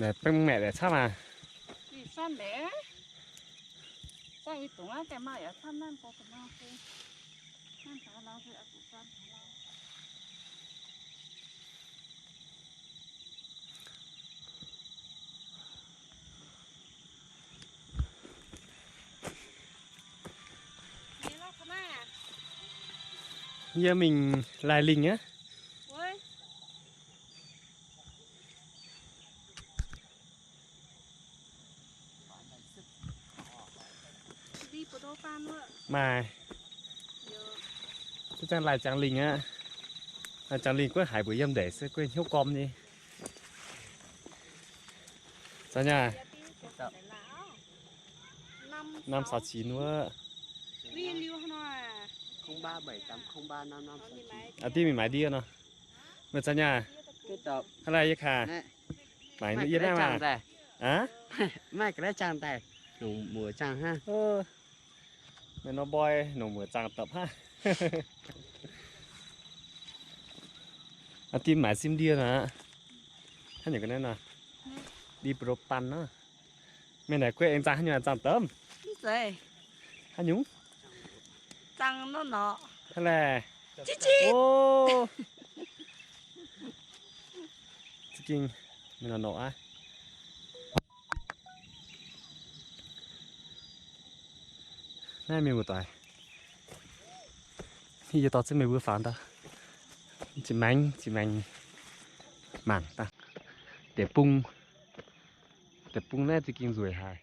Naaiv beng maeqc daaih camv aqv. Yie mingh laih lingh aqv. Maaih. Se ziangh laih ziangx lingh aqv. Laih ziangx lingh guei haiz mbuox yiem ndeic se guei hnyouv gorm nyei. Za'nyaac. Norm saux cin wuov. Aa, diuh mingh maaiz ndie nor. Meih za'nyaac. Hnangv naaiv yie kaax. Maaiz yie naaiv maah. Aa? Meih nor mboi nongc muoc zaangc dapc hnangv. Aa, diuh maaiz sim ndie nor. Hnangv nyungc ga'naaiv nor. Ndie mbu'ndongx daan nor. Meih naaic guei aengx zaangh haaix nyungc, zaangh dapc? Haaix nyungc? Hnangv laeh. O, za'gengh mingh norqc norqc aqv. Naaiv mienh muoz-doic, yie dorh jienv meih mbuo faaux ndau, zinh maengx zinh maengx mangc daaih. Deic-bung, deic-bung naaiv za'gengh nzueic haic.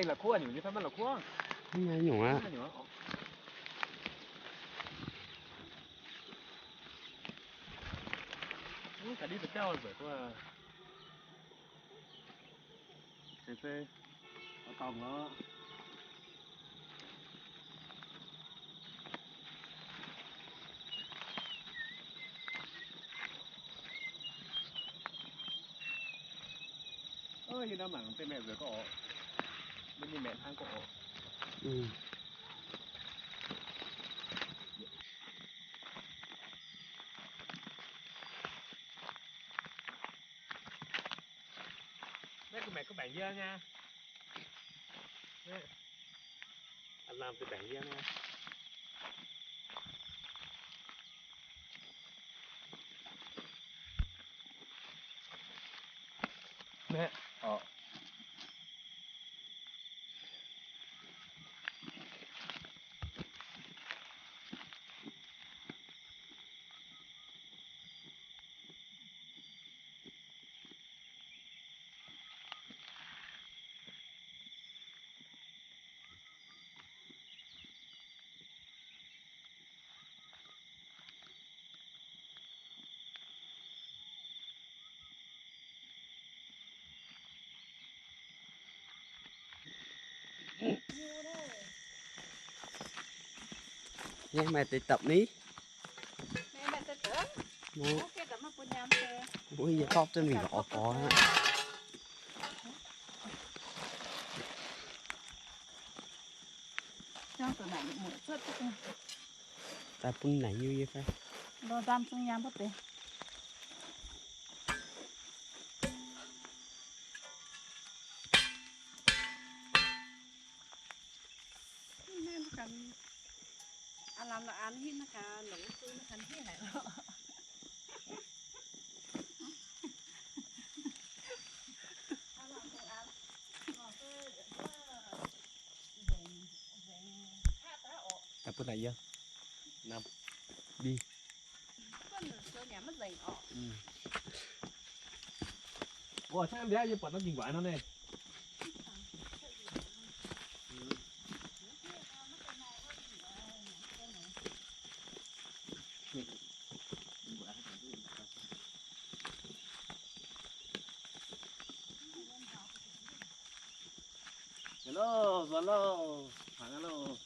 La'kuqv nyungc nyei fai maiv la'kuqv? Mv nyungc aqv. Yie nor mangc deix maeqc nzueic gorqv oc. Mbuo nyei maeqc hnangv gorqv oc. Naaiv gu'maeqc gu'baengc yie nyei. Lamh gu'baengc yie nyei. Naaiv oc. Nyei maaih deix dapc ni. Wuov yie topv zunv mingh lorz gorx aqv. Daaih bun naaic nyei yie fai? Daaih bun naaic yie. Đi. Ov, hnangv mbiaauc yie buatc norm ging-nquaix nor naaiv. Hello, nzuonx loh, taux loh.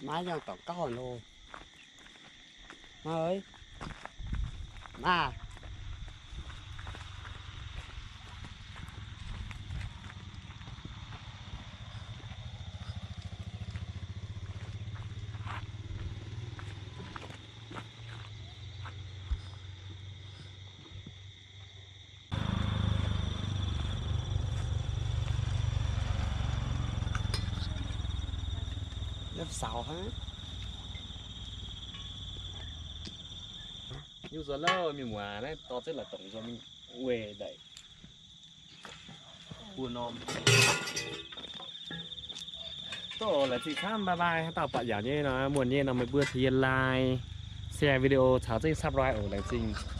Maiv yangh dorngx gauh loh. Maiv eix. Maiv. Yietv saaux hnangv. Nyungc nzuonx lauh, mienh muoz, naaiv dorh zengv la'dongc nzuonx mingh weih ndaic buo norm. Doh, laengz zingh camv, bye bye. Haaix dauh buatc yaac nyei nor, muonc nyei nor, meih mbuo caux yie like, share video caux zengv subscribe oc, laengz zingh.